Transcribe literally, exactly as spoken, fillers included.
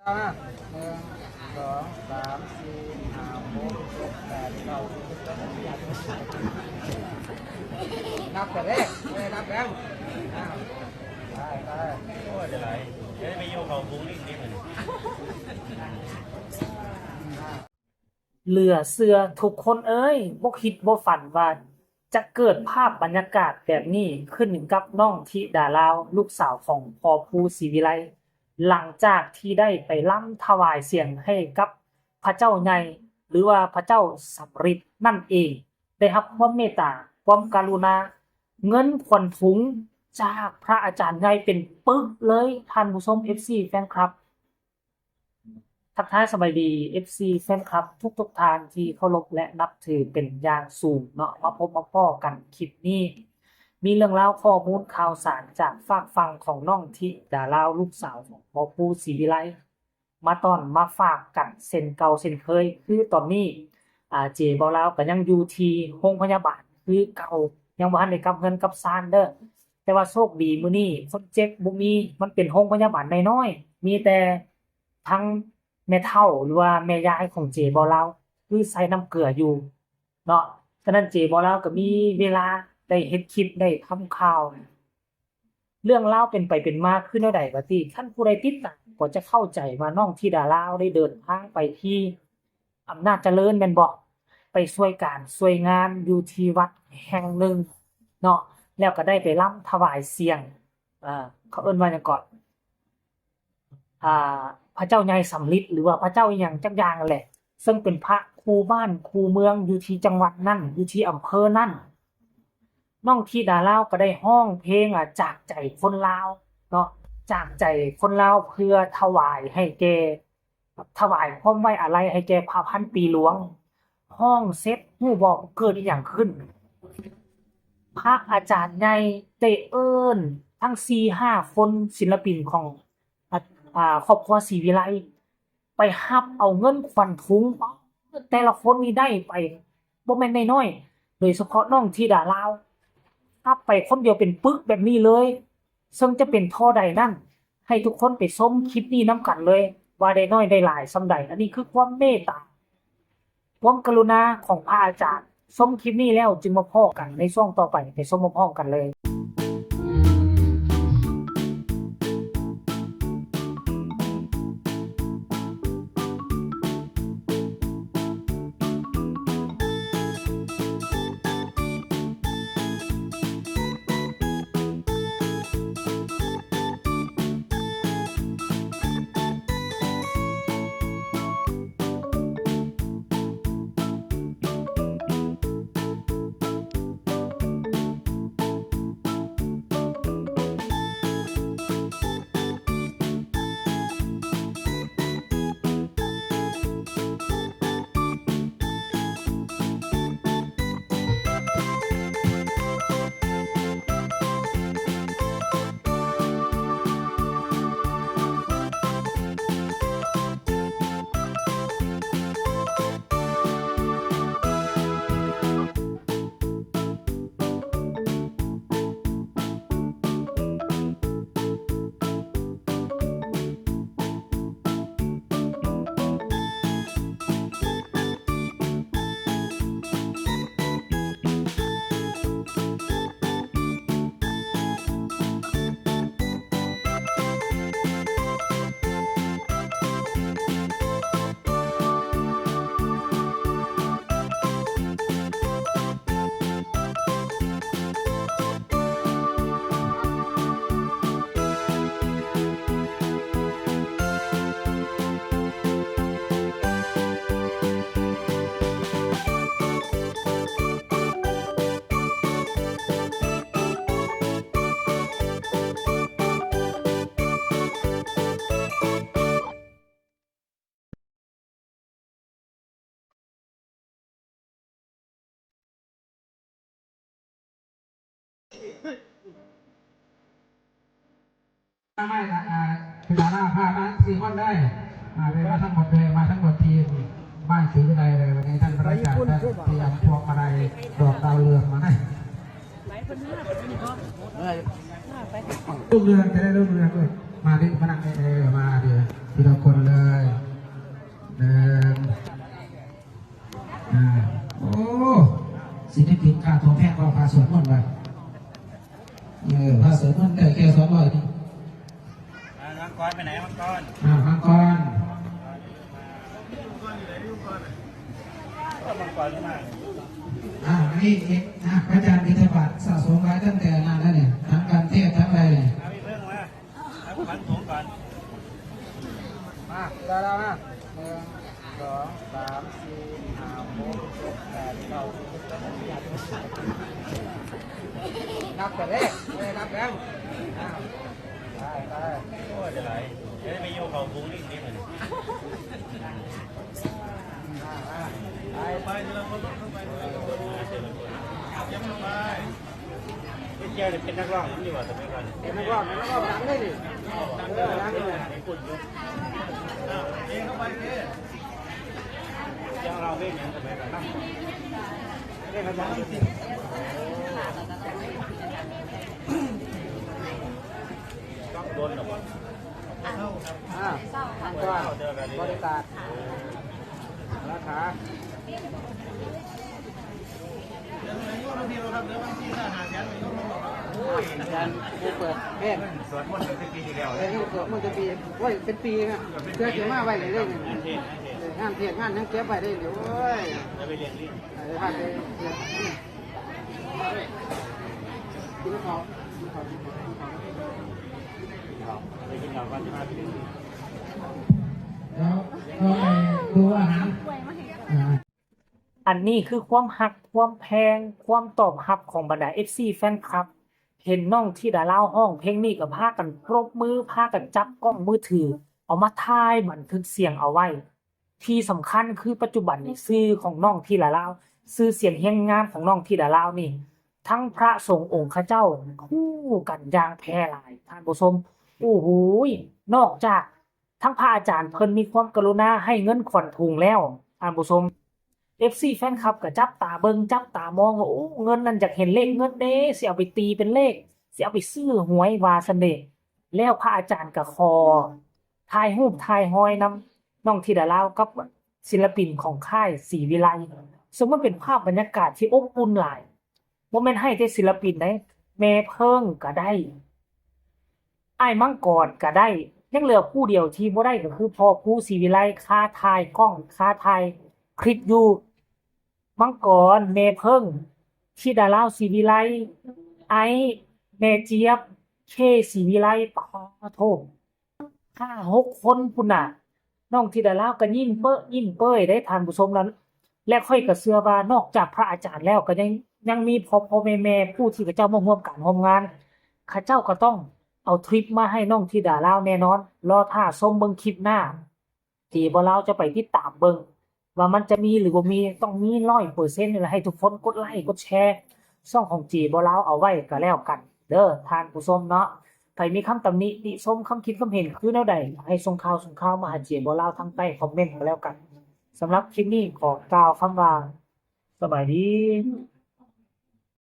เอานะ หนึ่ง สอง สาม สี่ ห้า หก เจ็ด แปด เก้า สิบ สิบเอ็ด สิบสอง นับแต่แรก ไม่ได้นับแล้ว อ้าว ไป ไป โอ้ย เดี๋ยวไหล เดี๋ยวไปโยกเขาพุงนี่นิดหนึ่ง เหลือเชื่อทุกคนเอ้ย บ่คิดบ่ฝันว่าจะเกิดภาพบรรยากาศแบบนี้ขึ้นกับน้องธิดาลาว ลูกสาวของพ่อปู่ศรีวิไล หลังจากที่ได้ไปรำถวายเสียงให้กับพระเจ้าใหญ่ หรือว่าพระเจ้าสำริดนั่นเอง ได้รับความเมตตา ความกรุณา เงินขวัญถุงจากพระอาจารย์ใหญ่เป็นปึกเลย ท่านผู้ชม เอฟซี แฟนคลับ ทักทายสบายดี เอฟซี แฟนคลับทุกๆท่านที่เคารพและนับถือเป็นอย่างสูงเนาะ มาพบมาพ้อกันคลิปนี้ มีเรื่องราวข้อมูลข่าวสารจากฝากฝั่งของน้องธิดาลาว ลูกสาวของพ่อปู่ศรีวิไล มาต้อนมาฝากกันเช่นเก่าเช่นเคย คือตอนนี้ อ่า เจบ่าวลาวก็ยังอยู่ที่โรงพยาบาลคือเก่า ยังบ่ทันได้กลับเฮือนกลับซานเด้อ แต่ว่าโชคดีมื้อนี้คนเจ็บบ่มี มันเป็นโรงพยาบาลน้อยๆ มีแต่ทั้งแม่เฒ่าหรือว่าแม่ยายของเจบ่าวลาว คือใส่น้ำเกลืออยู่เนาะ ฉะนั้นเจบ่าวลาวก็มีเวลาได้เฮ็ดคลิปได้ทำข่าว เรื่องราวเป็นไปเป็นมาคือแนวใดวะติ คันผู้ใดติดตามก็จะเข้าใจว่าน้องธิดาลาวได้เดินทางไปที่อำนาจเจริญแม่นบ่ ไปช่วยการช่วยงานอยู่ที่วัดแห่งหนึ่งเนาะ แล้วก็ได้ไปรำถวายเสียง อ่า เขาเอิ้นว่าหยังเกาะ อ่า พระเจ้าใหญ่สำริด หรือว่าพระเจ้าอิหยังจักอย่างนั่นแหละ ซึ่งเป็นพระคู่บ้านคู่เมืองอยู่ที่จังหวัดนั่น อยู่ที่อำเภอนั่น น้องธิดาลาวก็ได้ฮ้องเพลง อ่า จากใจคนลาวเนาะ จากใจคนลาวเพื่อถวายให้แก่ ถวายความไว้อาลัยให้แก่พระพันปีหลวง ฮ้องเสร็จฮู้บ่เกิดอิหยังขึ้น พระอาจารย์ใหญ่ได้เอิ้นทั้งสี่ห้าคนศิลปินของ อ่า อ่า ครอบครัวศรีวิไล ไปฮับเอาเงินขวัญถุง แต่ละคนนี่ได้ไปบ่แม่นน้อยๆ โดยเฉพาะน้องธิดาลาว ฮับไปคนเดียวเป็นปึกแบบนี้เลย ซึ่งจะเป็นเท่าใดนั้น ให้ทุกคนไปชมคลิปนี้นำกันเลย ว่าได้น้อยได้หลายส่ำใด อันนี้คือความเมตตา ความกรุณาของพระอาจารย์ ชมคลิปนี้แล้วจึงมาพ้อกันในช่วงต่อไป ไปชมพร้อมๆกันเลย ไม่ละอ่าคือดาราพามาสี่คนได้อ่าเลยมาทั้งหมดเลยมาทั้งหมดทีมบ้านศรีวิไลเลยวันนี้ท่านพระอาจารย์ท่านเตรียมพวงมาลัยดอกดาวเรืองมาให้รุ่งเรืองจะได้รุ่งเรืองเลยมาดิมานั่งเออมาดิทีละคนเลย อ่าอันนี้เอกอ่าพระอาจารย์บิณฑบาตสะสมไว้ตั้งแต่นานแล้วเนี่ยทั้งการเทศน์ทั้งอะไรเนี่ย เอาไปเพิ่งมาเอาขันสงฆ์ก่อน มาได้แล้วนะหนึ่งสองสามสี่ห้าหกเจ็ดแปดเก้าสิบสิบเอ็ดสิบสองสิบสามนับแต่แรกเลยนับแล้วอ้าวไปไป โอ้ยจะไหลเดี๋ยวจะไปโยกเขาพุงนี่นิดหนึ่ง อ่าอ่าไป ไปทีละคนเข้าไปทีละคนเดี๋ยวมันไปเป็นเจ้าเนี่ยเป็นนักร้องนี่หว่าแต่ไม่กัน เห็นไหมว่ามันก็ดังได้ดิเออดังเลย เป็นคนยุค เองเข้าไปเลย เจ้าเราไม่เหมือนสมัยก่อนนะ เรียกกันดัง โดนหรอก อ่าทางก่อนบริการราคา เดี๋ยวอายุเราพี่เราทำเดี๋ยวบางทีถ้าหาแสนเรายกมาบอกว่า อาจารย์ผู้เปิดเพศ สวดมนต์ตั้งแต่ปีที่แล้ว เออนี่เกิดมันจะปีโอ้ยเป็นปีนะเพื่อจะมาไว้เลยเลย งานเทศน์งานเทศน์ เอองานเทศน์งานยังเก็บไว้ได้อยู่โอ้ย แล้วไปเรียนนี่ เออพาไปเรียนกินของกินของกินของกินของ ไปกินเหล้าก่อนจะมาไปเรียนนี่ แล้วก็ไปดูอาหารอ่า อันนี้คือความฮัก ความแพง ความตอบฮับของบรรดา เอฟซี แฟนคลับ เห็นน้องธิดาลาวฮ้องเพลงนี้ก็พากันปรบมือ พากันจับกล้องมือถือ เอามาถ่ายบันทึกเสียงเอาไว้ ที่สำคัญคือปัจจุบันนี้ชื่อของน้องธิดาลาว ชื่อเสียงเฮียงงามของน้องธิดาลาวนี่ ทั้งพระสงฆ์องค์เขาเจ้าคู่กันอย่างแพร่หลาย ท่านผู้ชม โอ้โหย นอกจากทั้งพระอาจารย์เพิ่นมีความกรุณาให้เงินขวัญถุงแล้ว ท่านผู้ชม เอฟซี แฟนคลับก็จับตาเบิ่งจับตามองว่า โอ้ เงินนั่นอยากเห็นเลขเงินเด้ สิเอาไปตีเป็นเลข สิเอาไปซื้อหวยว่าซั่นเด้ แล้วพระอาจารย์ก็ขอถ่ายรูปถ่ายฮอยนำน้องธิดาลาวกับศิลปินของค่ายศรีวิไล ซึ่งมันเป็นภาพบรรยากาศที่อบอุ่นหลาย บ่แม่นให้แต่ศิลปินเด้ แม่เพิ่งก็ได้ อ้ายมังกรก็ได้ ยังเหลือผู้เดียวที่บ่ได้ก็คือพ่อครูศรีวิไล คาถ่ายกล้อง คาถ่ายคลิปอยู่ มังกร แม่เพิ่ง ธิดาลาวศรีวิไล ไอ้ แม่เจี๊ยบ เค ศรีวิไล ปาโท ห้าหกคนพุ้นน่ะ น้องธิดาลาวก็ยิ้มเป๊ะยิ้มเป้ยได้ท่านผู้ชมนั้น และข้อยก็เชื่อว่านอกจากพระอาจารย์แล้วก็ยังยังมีพ่อพ่อแม่แม่ผู้ที่เขาเจ้ามาร่วมการร่วมงาน เขาเจ้าก็ต้องเอาทริปมาให้น้องธิดาลาวแน่นอน รอท่าชมเบิ่งคลิปหน้า เจบ่าวลาวจะไปติดตามเบิ่งว่ามันจะมีหรือบ่มี ต้องมีร้อยเปอร์เซ็นต์นี่แหละ ให้ทุกคนกดไลค์กดแชร์ช่องของเจบ่าวลาวเอาไว้ก็แล้วกันเด้อท่านผู้ชมเนาะ ไผมีคำตำหนิติชม คำคิดคำเห็นคือแนวใด ให้ส่งข่าวส่งข่าวมาหาเจบ่าวลาวทางใต้คอมเมนต์ก็แล้วกัน สำหรับคลิปนี้ขอกล่าวคำว่าสบายดี